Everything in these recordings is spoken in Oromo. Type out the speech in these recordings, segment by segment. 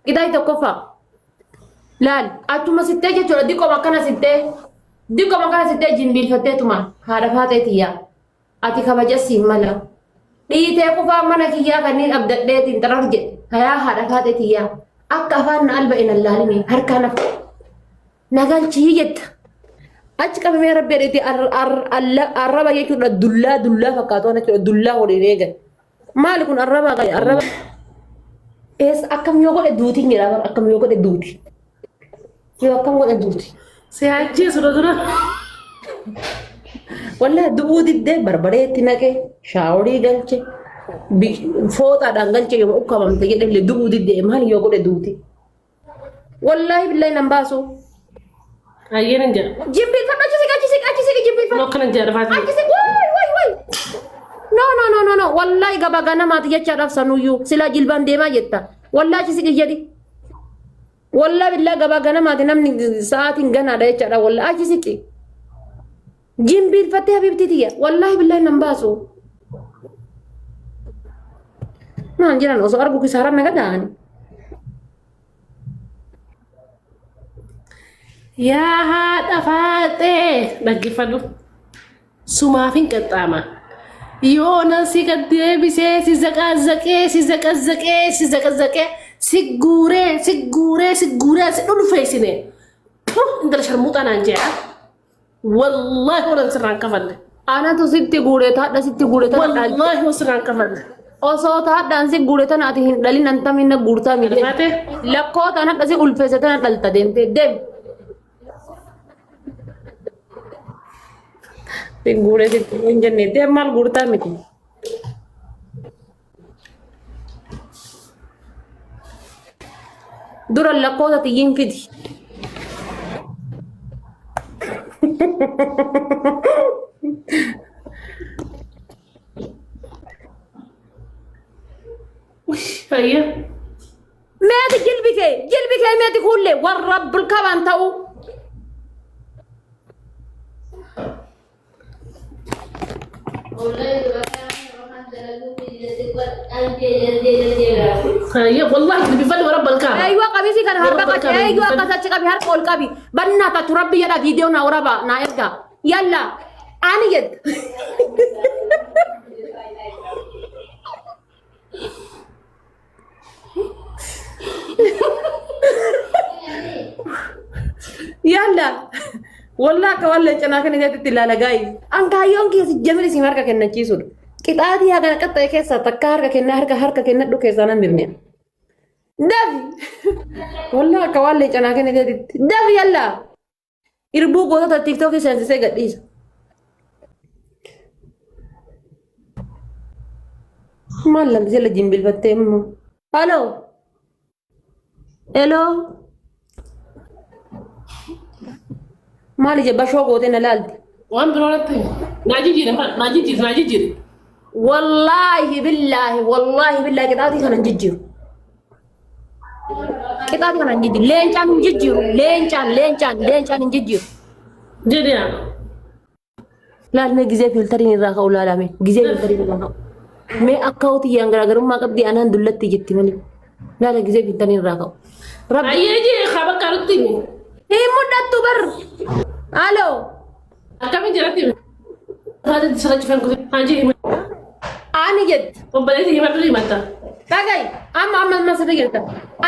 Qixaaxi tokkoffaa. Laal achuma sittee jechuudha diqoma akkana sittee diqoma akkana sittee jimbiilfatteetuma haadha faaxee tiyyaa. Ati kabaja siin mala. Dhiitee kufaa mana kiyyaa kanneen abdadheetiin xarar jedhe. Hayaa haadha faaxee tiyyaa. Akka afaan na alba hin allaalini harkaa na na galchii jetta. Achi qabamee rabbi jedheeti arraba jechuudha dullaa dullaa fakkaatu waan jechuudha dullaa waliin eegan. Maali kun arraba qabe arraba. Eessa akkam yoo godhe duutiin jedha bara akkam yoo godhe duuti. Yoo akkam godhe duuti. Si ajjeesu dura. Wallahi du'uu diddee barbaree itti naqe shaaworii galche fooxaadhaan galche yoo ukkamamte jedhe illee du'uu diddee maal yoo godhe duuti. Wallaahi billahi nan baasu. Ayyeen hin jedha. Jimbiifadhu achi siqi achi siqi achi siqi jimbiifadhu. Noo akkana jedha faati. Achi siqi waay waay waay. No no no no no wallaahi gabaa ganamaati jechaadhaaf sanuyyuu silaa jilbaan deemaa jetta. Wallaahi achi siqi jedhi. Wallaahi billaa gabaa ganamaati namni sa'aatiin ganaadha jechaadha wallaahi achi siqi. Jimbiilfattee habiibtii tiyya wallaahi billaahi nan baasu. Naan jiran osoo argu kisaaraan naga ta'ani. Yaa haadha faaxee dhaggeeffadhu. Sumaaf hin qaxxaama. Yoo nan si gad deebisee si zaqaazaqee si zaqazzaqee si zaqazzaqee si guuree si guuree si guuree si dhulfeessine. Puh intala sharmuuxaa naan jee'a. Wallaahi waan sirraan kafalle. Anatu sitti guure taadha sitti guure tana dhaalte. Wallaahi waan sirraan kafalle. Osoo taadhaan si guure tana ati hin dhalin antamiin na guurtaa miti. Faate Lakkoo tana hadha si ulfeesse tana dhalta deemtee deem. Si guure sitti hin jenne deem maal guurtaa miti. Dura lakkoota xiyyiin fidi. Fayyaa. Meeti jilbi kee jilbi kee meeti kuullee warra bulkabaan ta'uu. Fayyaa. Wallaahi jilbifadhu warra balkaa. Eeyyuu qamisi kana harka Warra qabi balkaa eeyyuu akkas achi qabi harka ol qabi bannaa taatu rabbi jedha viidiyoo naa waraba naa ergaa yalla ani jedha. Yalla wallaa akka waan leencanaa kana keessatti ilaala gaa'is. An kaayyoon keessa jamil isin harka kennachiisudha. Qixaatii haga qaxxa'e keessaa takka harka kennaa harka harka kennadhu keessaa nan birne. Dafi wallaa akka waan leencanaa kana keessatti dafi yalla. Irbuu gootota tiiktookii seensisee gadhiisa. Maal lamti jala jimbilfattee immoo. Haloo. Heloo. Maal ija bashoo gootee na laalti. Waan biroo natti naa jijjiiri naa jijjiiri naa jijjiiri. Wallaahi billaahi wallaahi billaahi qixaatii kana hin jijjiiru. Qixaatii kana hin jijjiiru. Leencaan hin jijjiiru. Leencaan leencaan leencaan hin jijjiiru. Jedhi yaa. Laal mee gizee fiiltariin irraa ka'u laalame. Gizee fiiltariin irraa ka'u. Mee akka hotiyyaan garaagarummaa qabdi anaan dullatti jetti malee. Laala gizee fiiltariin irraa ka'u. Rabbi Ayyee jee haa bakka nutti himi. hin mul'attu bar. Aloo. Akkamiin jalatti himi. Haati sirra cufan kutu. Haanji himi. Ani jetti. Obboleessi himadhu himatta. Dhaga'i. Amma amma amma sirri jirta.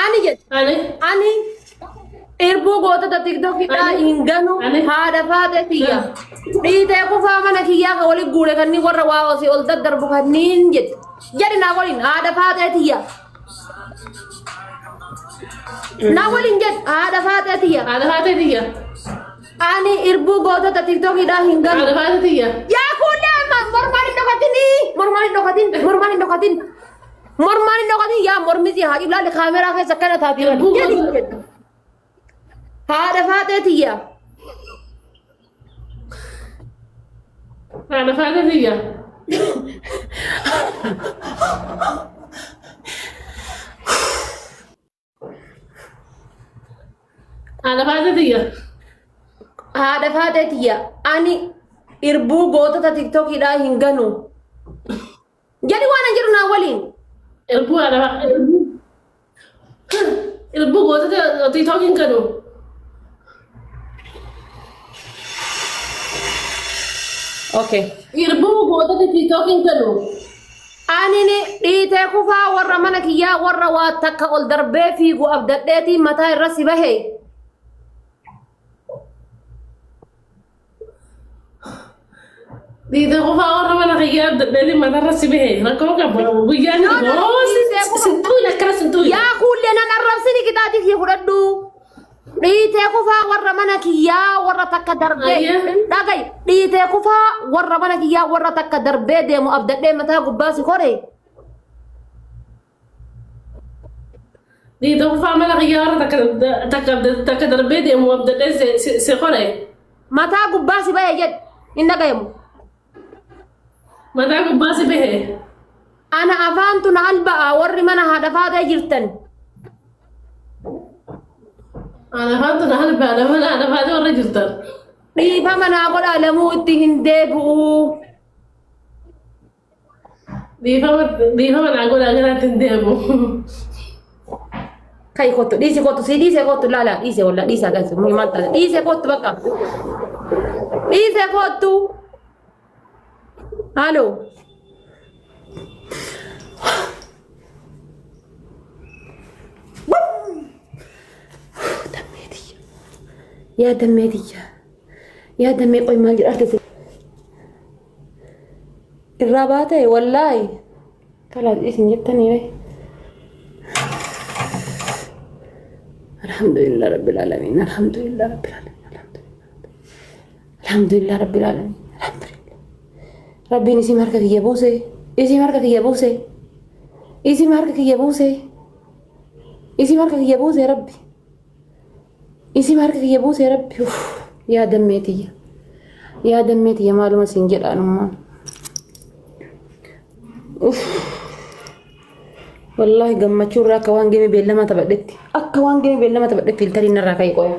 Ani jetti. Ani. Ani irbuu gootota tiktookidhaa Ani- hin ganu Ani- haadha faate tiyya. Dhiitee kufaa mana kiyyaa ka wali guure kanneen warra waa osii ol daddarbu kanneen jette. Jedhi naa waliin haadha faatee tiyya. Naa waliin jedhi haadha faatee tiyya. Haadha faatee tiyya. Ani irbuu gootota tiktookidhaa hin ganu. Haadha faatee tiyya. Yaa kuullee amma mormaan hin dhokatinii mormaan hin dhokatin mormaan hin dhokatin mormaan hin dhokatin yaa mormi si haa ilaalle kaameraa keessa akkana taati Irbuu jedhi gootota- haadha faatee tiyya Haadha faatee tiyya. Haadha faatee tiyya. Haadha faatee tiyya ani irbuu gootota tiktookiidhaa hin ganu. Jedhi waan an jedhu naa waliin. Irbuu haadha irbuu. Irbuu gootota tiiktookiin kanu. Okay. Irbuu gootota tiiktookiin kanu. Ani dhiitee kufaa warra mana kiyyaa warra waa takka ol darbee fiigu abdadheetiin mataa irra si bahe. Dhiitee kufaa warra mana kiyyaa abdadheetiin matarra si bahe. Rakkoo qaba. Guyyaan No, no, oo dhiitee kufa. sintuun akkana sintuun. Yaa kuullee nan arrabsini qixaatii kiyya fudhadhu. Dhiitee kufaa warra mana kiyyaa warra takka darbee. Ayyee. Dhaga'i. Dhiitee kufaa warra mana kiyyaa warra takka darbee deemu abdadhee mataa gubbaa si kore. Dhiitee kufaa mana kiyyaa warra takka takka darbee deemu abdadhee si kore. Mataa gubbaa si bahe jedhe. Hin dhagayamu. Mataa gubbaa si bahe. Ana afaantu na alba'a warri mana haadha faatee jirtan. Ana afaantu na halbaadha mana haadha faatee warra jirtan. Dhiifama naa godhaa lamuu itti hin deebi'u. Dhiifama naa godhaa garaatti hin deemu. Kai kottu dhiisi kottu si dhiise kottu laala dhiise walla dhiisa galche muni maal taate dhiise kottu bakka dhiise kottu. Halo. Dammeetiyya. Yaa dammeetiyya. Yaa dammee qoy maal jedha artisi. Irraa baate wallaahi. Kalaas isin jettanii ree. Alhamdulillah Rabbil Alamin. Alhamdulillah Rabbil Alamin. Alhamdulillah Rabbil Alamin. Alhamdulillah. Rabbiin isin harka kiyya buuse. Isin harka kiyya buuse. Isin harka kiyya buuse. Isin harka kiyya buuse Rabbi. Isin harka kiyya buuse Rabbi. Uff. Yaa dammeetiyya. Yaa dammeetiyya maaluma siin jedhaanummaa. Uff. Wallaahi gammachuu irraa akka waan geemii beellama taphadhetti. Akka waan geemii beellama taphadhetti filtariin narraa ka'e qoya.